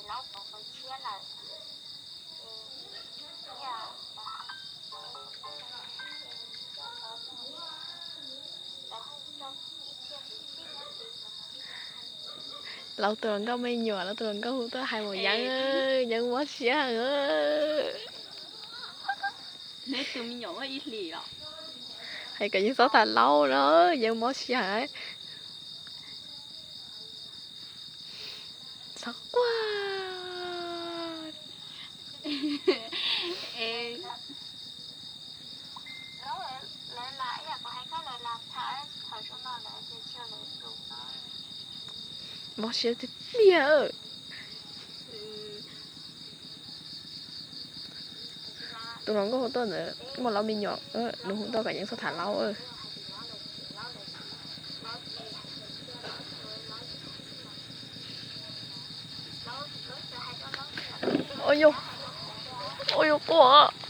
Laub tus hluas nkauj me nyuam, laub tus hluas nkauj hu tuaj hais mus Yeeb, Yeeb mob siab heev. Hais kom Yeeb txhob tham laub no, Yeeb mob siab heev. Txhob quaj. Mob siab tiag tiag. Tus hluas nkauj hu tuaj ntawd muaj laub me nyuam, nws hu tuaj kom Yeeb txhob tham laub. Ua yog, ua yog quaj.